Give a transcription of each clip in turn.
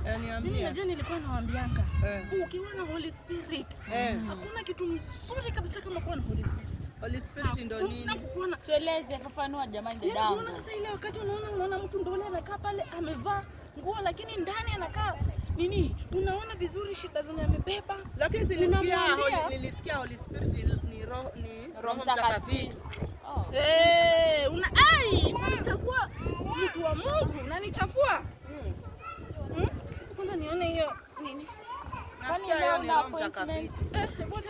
Eh, Mimi niambie. najua nilikuwa nawaambianga. Eh. Ukiwa na Holy Spirit, Eh. hakuna kitu mzuri kabisa kama kuwa na Holy Spirit. Holy Spirit ndo Hakuna nini? kukuwa na Tueleze, fafanua jamani Yaani dadangu. unaona sasa ile wakati unaona mtu ndo ule anakaa pale amevaa nguo lakini ndani anakaa nini? Unaona vizuri shida zenye amebeba. Lakini nilisikia Unamwambia- nilisikia Holy Spirit ni Roho Mtakatifu. Mtakatifu. Oh. Eh, una ai, unanichafua mtu wa Mungu, unanichafua. Kwanza nione hiyo nini? Nasikia leo hiyo ni una Roho appointment? Mtakatifu. Eh, ngoja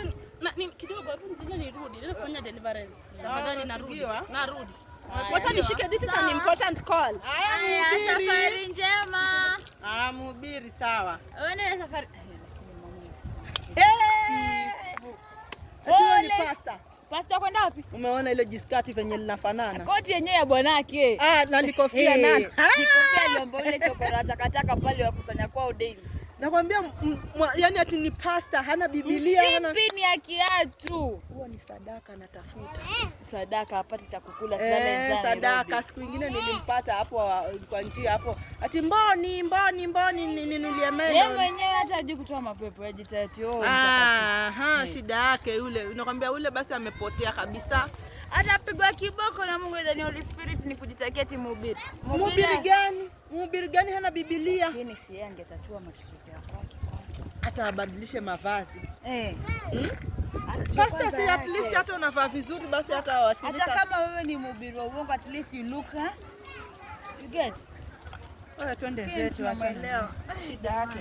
ni kidogo hapo nje nirudi. Nenda kufanya deliverance. Tafadhali narudi. unapigiwa? Narudi. Wacha nishike, this is an important call. Haya, Haya, mhubiri. safari njema. Ah, mhubiri sawa. Wewe nenda safari. Eh! Ati wewe ni Pole. pastor. Pastor kwenda wapi? Umeona ile jiskati venye linafanana? Koti yenyewe ya bwanake. Ah, na likofia Eh, nani? Kofia aliomba ule chokora takataka pale wa kusanya kwao daily. Nakwambia yani ati ni pastor, hana Biblia, hana Mshipi ni ya kiatu. Huwa ni sadaka anatafuta. Sadaka apate cha kukula silale Eh, njaa sadaka. Nairobi. Siku ingine nilimpata hapo kwa njia hapo. Ati mboni mboni mboni ninunulie Yeye melon. mwenyewe hata hajui kutoa mapepo, yajitati oh, mtakatifu. Aha, shida yake yule. Nakwambia yule basi amepotea kabisa. Atapigwa kiboko na Mungu ni Holy Spirit ni kujitakia ati mhubiri. Mhubiri gani? Mhubiri gani hana Biblia? Lakini si yeye angetatua matatizo ya kwake. Hata abadilishe mavazi. Eh. Pastor, si at least hata unavaa vizuri basi hata washirika. Hata kama wewe ni mhubiri wa uongo, at least you look, huh? You get? Wewe twende zetu, acha. Tunamuelewa. Shida yake.